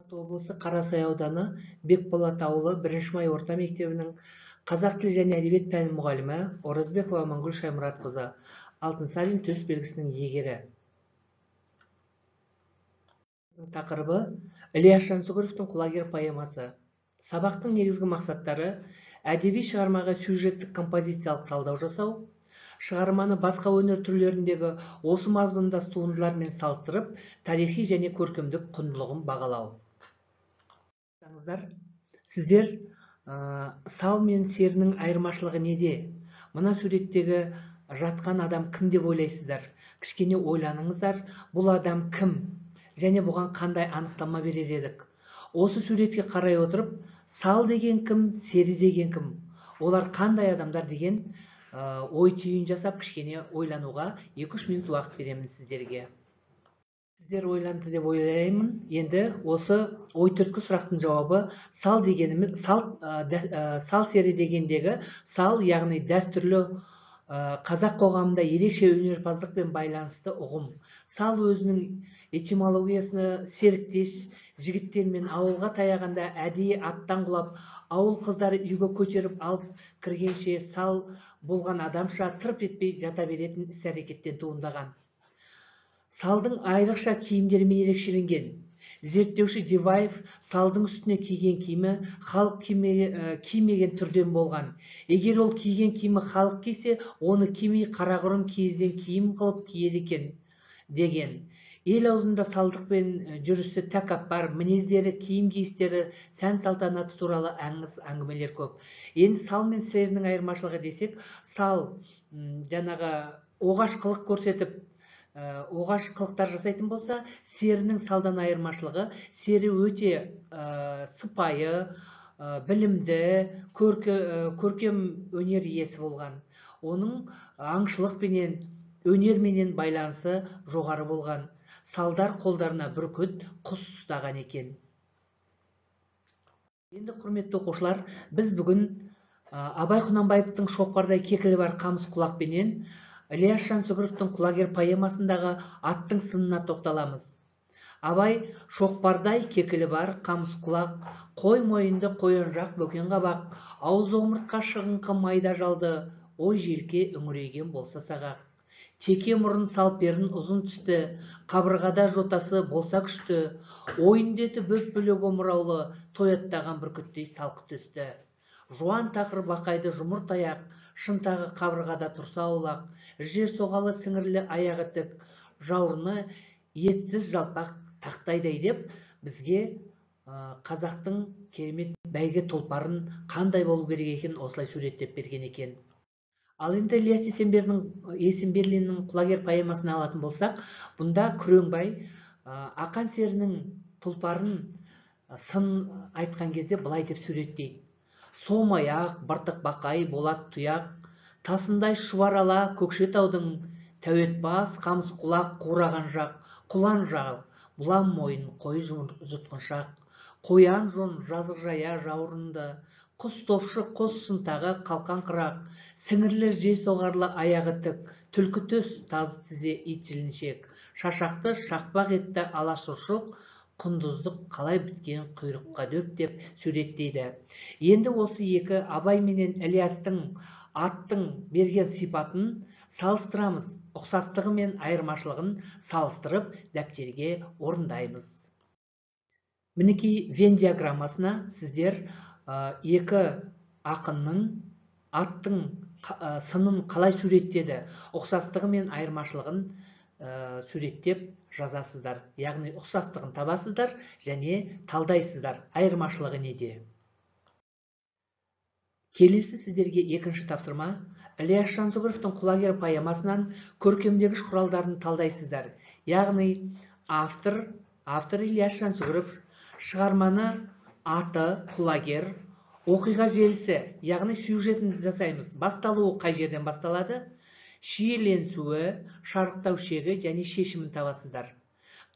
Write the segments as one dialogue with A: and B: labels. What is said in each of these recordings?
A: Облысы Қарасай ауданы Бекболат ауылы 1 май орта мектебінің қазақ тілі және әдебиет пәні мұғалімі Оразбекова Амангүл Шаймұратқызы, Алтынсарин төс белгісінің иегері. Тақырыбы Ілияс Жансүгіровтің Құлагер поэмасы. Сабақтың негізгі мақсаттары: әдеби шығармаға сюжеттік композициялық талдау жасау, шығарманы басқа өнер түрлеріндегі осы мазмұндас туындылармен салыстырып, тарихи және көркемдік құндылығын бағалау. Сіздер сал мен серінің айырмашылығы неде? Мына суреттегі жатқан адам кім деп ойлайсыздар? Кішкене ойланыңыздар, бұл адам кім? Және бұған қандай анықтама берер едік? Осы суретке қарай отырып, сал деген кім, сері деген кім? Олар қандай адамдар деген ой түйін жасап, кішкене ойлануға 2-3 минут уақыт беремін сіздерге. Сіздер ойланды деп ойлаймын. Енді осы ой түрткі сұрақтың жауабы сал дегеніміз, сал сері дегендегі сал, яғни дәстүрлі қазақ қоғамында ерекше өнерпаздықпен байланысты ұғым. Сал өзінің этимологиясына серіктес жігіттермен ауылға таяғанда әдейі аттан құлап, ауыл қыздары үйге көтеріп алып кіргенше сал болған адамша тырп етпей жата беретін іс-әрекеттен туындаған. Салдың айрықша киімдерімен ерекшеленген. Зерттеуші Диваев салдың үстіне киген киімі халық кимеген түрден болған. Егер ол киген киімі халық кисе, оны кимей қарақұрым киізден киім қылып киеді екен деген. Ел аузында салдықпен жүрісі тәкаппар, мінездері, киім киістері, сән салтанаты туралы аңыз әңгімелер көп. Енді сал мен серінің айырмашылығы десек, сал жаңағы оғаш қылық көрсетіп, оғаш қылықтар жасайтын болса, серінің салдан айырмашылығы, сері өте сыпайы, білімді, көркем өнер иесі болған. Оның аңшылықпенен, өнерменен байланысы жоғары болған. Салдар қолдарына бүркіт, құс ұстаған екен. Енді, құрметті оқушылар, біз бүгін Абай Құнанбаевтың шоқпардай кекілі бар қамыс құлақпенен Ілияс Жансүгіровтің Құлагер поэмасындағы аттың сынына тоқталамыз. Абай шоқпардай кекілі бар қамыс құлақ, қой мойынды қоян жақ бөкен қабақ, ауыз омыртқа шығыңқы майда жалды, ой желке үңірейген болса сағақ. Теке мұрын салперін ұзын түсті, қабырғада жотасы болса күшті, ойын деті бөп-бөлек омыраулы, тояттаған бүркіттей салқы төсті. Жуан тақыр бақайды жұмыр таяқ, шынтағы қабырғада тұрса аулақ, жер соғалы сіңірлі аяғы тік, жауырыны етсіз жалпақ тақтайдай деп бізге қазақтың керемет бәйге тұлпарын қандай болу керек екенін осылай суреттеп берген екен. Ал енді Ілияс Есенберлиннің Құлагер поэмасын алатын болсақ, бұнда Күреңбай Ақан серінің тұлпарын сын айтқан кезде былай деп суреттейді. Сом аяқ, быртық бақай, болат тұяқ, тасындай шұбар ала Көкшетаудың тәует бас, қамыс құлақ, қураған жақ, құлан жал, бұлан мойын, қой жұтқыншақ, қоян жон, жазық жая жауырынды, құс топшы, қос шынтағы, қалқан қырақ, сіңірлі жез соғарлы аяғы тік, түлкі төс, тазы тізе ит жіліншек, шашақты шақпақ етті ала шұршық, құндыздық қалай біткен құйрыққа дөп деп суреттейді. Енді осы екі Абай менен Ілиястың аттың берген сипатын салыстырамыз, ұқсастығы мен айырмашылығын салыстырып дәптерге орындаймыз. Мінекей Венн диаграммасына сіздер екі ақынның аттың сынын қалай суреттеді, ұқсастығы мен айырмашылығын суреттеп жазасыздар. Яғни ұқсастығын табасыздар және талдайсыздар, айырмашылығы неде. Келесі сіздерге екінші тапсырма. Ілияс Жансүгіровтің Құлагер поэмасынан көркемдегіш құралдарын талдайсыздар. Яғни автор Ілияс Жансүгіров шығарманы аты Құлагер, оқиға желісі, яғни сюжетін жасаймыз. Басталуы қай жерден басталады? Шиеленісуі, шарықтау шегі және шешімін табасыздар.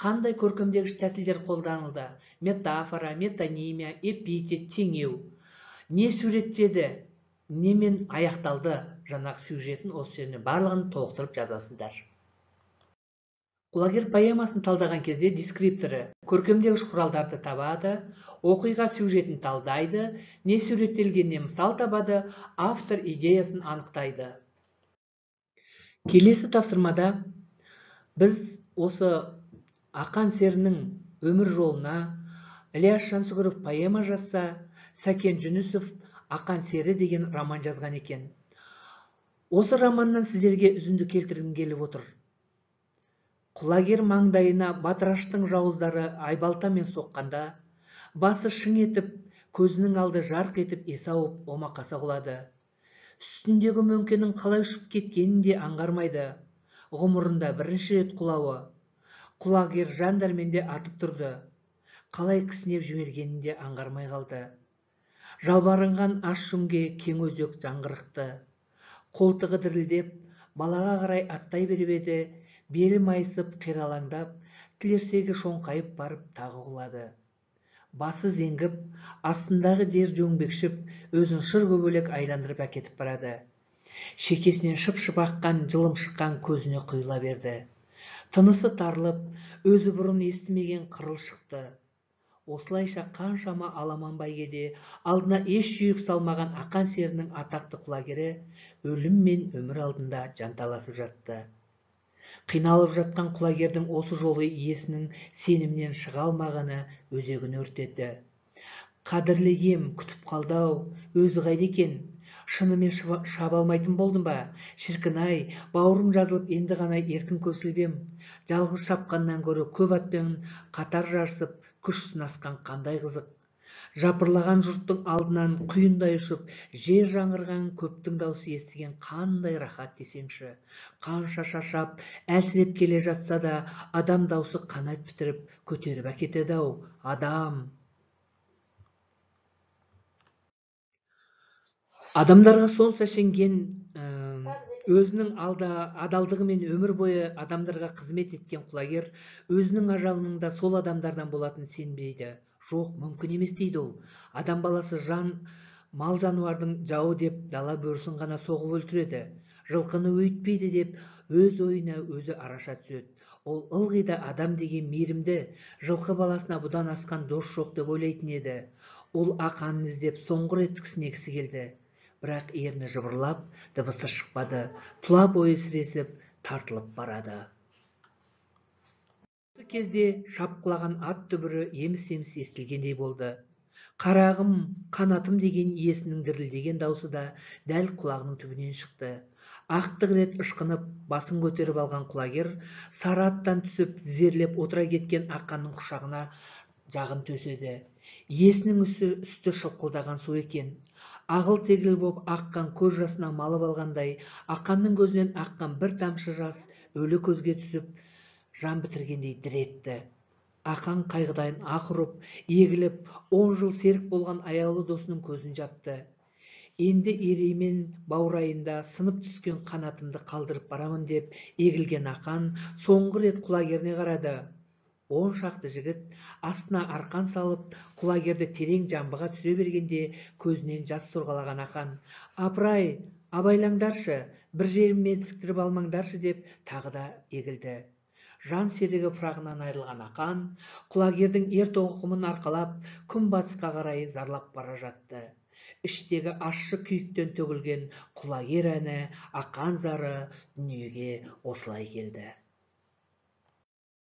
A: Қандай көркемдегіш тәсілдер қолданылды? Метафора, метонимия, эпитет, теңеу. Не суреттеді, немен аяқталды? Жаңағы сюжетін осы жеріне барлығын толықтырып жазасыздар. Құлагер поэмасын талдаған кезде дескрипторы көркемдегіш құралдарды табады, оқиға сюжетін талдайды, не суреттелгеніне мысал табады, автор идеясын анықтайды. Келесі тапсырмада біз осы Ақан серінің өмір жолына Ілияс Жансүгіров поэма жазса, Сәкен Жүнісов Ақан сері деген роман жазған екен. Осы романнан сіздерге үзінді келтіргім келіп отыр. Құлагер маңдайына батыраштың жауыздары айбалтамен соққанда, басы шың етіп, көзінің алды жарқ етіп есі ауып омақаса құлады. Үстіндегі мөңкенің қалай ұшып кеткенін де аңғармайды. Ғұмырында бірінші рет құлауы. Құлагер жан дәрменде атып тұрды. Қалай кісінеп жібергенін де аңғармай қалды. Жалбарынған аш жүнге кең өзек жаңғырықты. Қолтығы дірілдеп, балаға қарай аттай беріп еді, белі майысып қиралаңдап, тілерсегі шоңқайып барып тағы құлады. Басы зеңгіп, астындағы жер дөңбекшіп, өзін шыр көбелек айландырып әкетіп барады. Шекесінен шып-шып аққан жылым шыққан көзіне құйыла берді. Тынысы тарылып, өзі бұрын естімеген қырыл шықты. Осылайша қаншама аламан бәйгеде алдына еш жүйрік салмаған Ақан серінің атақты құлагері өлім мен өмір алдында жанталасып жатты. Қиналып жатқан құлагердің осы жолы иесінің сенімінен шыға алмағаны өзегін өртеді. Қадірлі ем күтіп қалды-ау, өзі қайда екен? Шынымен шаба алмайтын болдым ба? Шіркін-ай, бауырым жазылып енді ғана еркін көсіліп ем. Жалғыз шапқаннан гөрі көп атпен қатар жарысып, күш сынасқан қандай қызық. Жапырлаған жұрттың алдынан құйындай ұшып, жер жаңғырған көптің даусы естіген қандай рахат десеңші. Қанша шаршап, әлсіреп келе жатса да, адам даусы қанат бітіріп, көтеріп әкетеді-ау, адам. Адамдарға сонша сенген, өзінің адалдығымен өмір бойы адамдарға қызмет еткен Құлагер өзінің ажалының да сол адамдардан болатынын сенбейді. Жоқ, мүмкін емес дейді ол. Адам баласы жан, мал жануардың жауы деп дала бөрісін ғана соғып өлтіреді. Жылқыны өйтпейді деп өз ойына өзі араша түседі. Ол ылғи да адам деген мейірімді, жылқы баласына бұдан асқан дос жоқ деп ойлайтын еді. Ол Ақанын іздеп соңғы рет кісінегісі келді. Бірақ ерні жыбырлап, дыбысы шықпады, тұла бойы сіресіп, тартылып барады. Осы кезде шапқылаған ат дүбірі еміс-еміс естілгендей болды. Қарағым, қанатым деген иесінің дірілдеген даусы да дәл құлағының түбінен шықты. Ақтық рет ышқынып, басын көтеріп алған Құлагер сары аттан түсіп, тізерлеп отыра кеткен Ақанның құшағына жағын төседі. Иесінің үсті шылқылдаған су екен. Ағыл-тегіл боп аққан көз жасына малып алғандай, Ақанның көзінен аққан бір тамшы жас өлі көзге түсіп, жан бітіргендей дір етті. Ақан қайғыдан ах ұрып, егіліп, 10 жыл серік болған аяулы досының көзін жапты. Енді ереймен баурайында сынып түскен қанатымды қалдырып барамын деп егілген Ақан соңғы рет Құлагеріне қарады. 10 шақты жігіт астына арқан салып, Құлагерді терең жамбыға түсіре бергенде көзінен жас сорғалаған Ақан, «Апырай, абайлаңдаршы, бір жеріммен тіктіріп алмаңдаршы» деп тағы да егілді. Жан серігі пырағынан айырылған Ақан Құлагердің ер тоқымын арқалап, күн батысқа қарай зарлап бара жатты. Іштегі ащы күйіктен төгілген Құлагер әні, Ақан зары дүниеге осылай келді.